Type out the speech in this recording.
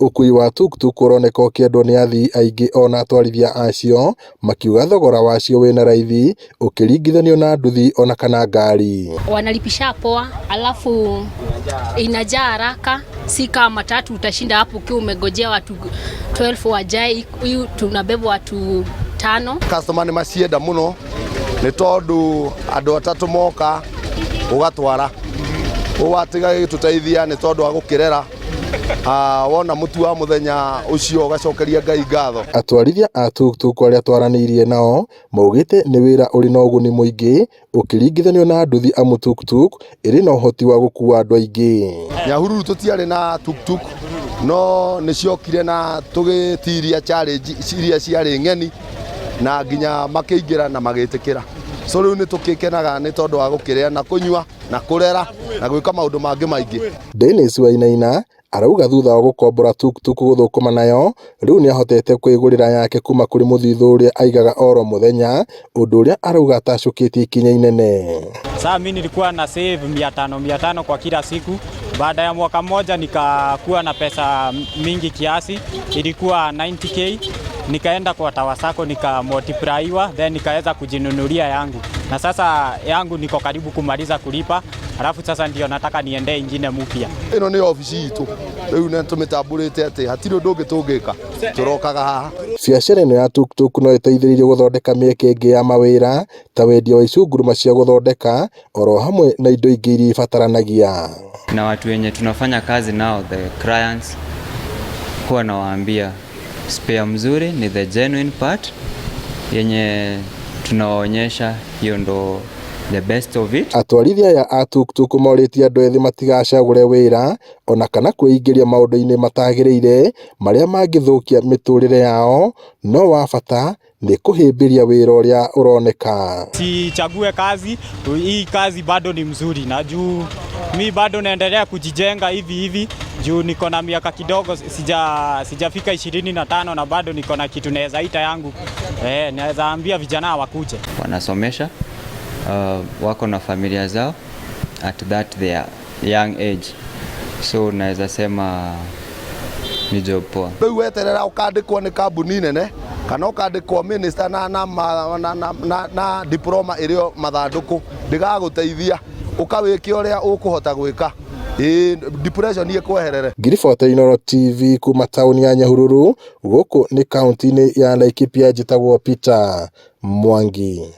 Ũkui wa tuktuk ũroneka ũkĩendwo nĩ athii aingĩ ona atwarithia acio makiuga thogora wacio wĩna raithi ũkĩringithanio na nduthi ona kana ngari. Wanalipisha poa, alafu inajaa haraka, si kama matatu utashinda hapo ukiwa umegojea watu 12 wajae. Hii tunabeba watu tano. Customer nĩ macienda mũno nĩ tondũ andũ atatũ moka ũgatwara ũgatiga gĩtũteithia nĩ tondũ wa gũkĩrera. Ah, wona mũtu wa mũthenya ũcio ũgacokeria Ngai ngatho. Atwarithia a tuktuk arĩa twaranĩirie nao maugĩte nĩ wĩra ũrĩ na ũguni mũingĩ ũkĩringithanio na nduthi amu tuktuk ĩrĩ na ũhoti wa gũkua andũ aingĩ. Nyahururu tũtiarĩ na tuktuk no nĩ ciokire na tũgĩtiria challenge iria ciarĩ ng'eni na nginya makĩingĩra na magĩtĩkĩra. So rĩu nĩ tũgĩkenaga nĩ tondũ wa gũkĩrĩa na kũnyua na kũrera na gwĩka maũndũ mangĩ maingĩ. Dennis Wainaina arauga thutha wa gũkombora tuktuk gũthũkũma nayo, rĩu nĩahotete kwĩgũrĩra yake kuma kũrĩ mũthithũ ũrĩa aigaga oro mũthenya, ũndũ ũrĩa arauga atacũkĩtie ikinya inene. Sasa mi nilikuwa na save 500 500 kwa kila siku. Baada ya mwaka mmoja nikakuwa na pesa mingi kiasi, ilikuwa 90K. Nikaenda kwa Tower Sacco nika multiplyiwa, then nikaweza kujinunulia yangu, na sasa yangu niko karibu kumaliza kulipa, alafu sasa ndio nataka niendee ingine mpya. Ĩno nĩ obici itũ rĩu nĩ tũmĩtambũrĩte atĩ hatirĩ ũndũ ũngĩ tũngĩka tũrokaga haha. Biacara ĩno ya tuktuk no ĩteithĩrĩirie gũthondeka mĩeke ĩngĩ ya mawĩra ta wendia wa icunguruma cia gũthondeka oro hamwe na indo ingĩ iria ibataranagia. Na watu wenye tunafanya kazi nao, the clients, huwa nawaambia spare mzuri ni the genuine part yenye tunawaonyesha, hiyo ndo the best of it. Atwarithia aya a tuktuk morĩtie andũ ethĩ matigacagũre wĩra ona kana kwĩingĩria maũndũ-inĩ matagĩrĩire marĩa mangĩthũkia mĩtũrĩre yao, no wa bata nĩ kũhĩmbĩria wĩra ũrĩa ũroneka. Sichague kazi, hii kazi bado ni mzuri na juu mi bado naendelea kujijenga hivi hivi juu niko na miaka kidogo, sijafika 25 na bado niko na kitu naweza ita yangu. Naweza ambia vijana wakuje. Wanasomesha, wako na familia zao at that their young age, so naweza sema ni job poa. Rĩu weterera ũkandĩkwo nĩ kambuni nene kana ũkandĩkwo minister na diploma ĩrĩ o mathandũkũ ndĩgagũteithia ũkawĩke ũrĩa ũkũhota gwĩka, ĩĩ, depression ĩkweherere. Ngiribota Inooro TV kuma taũni ya Nyahururu, gũkũ nĩ kaunti-inĩ ya Laikipia, njĩtagwo Peter Mwangi.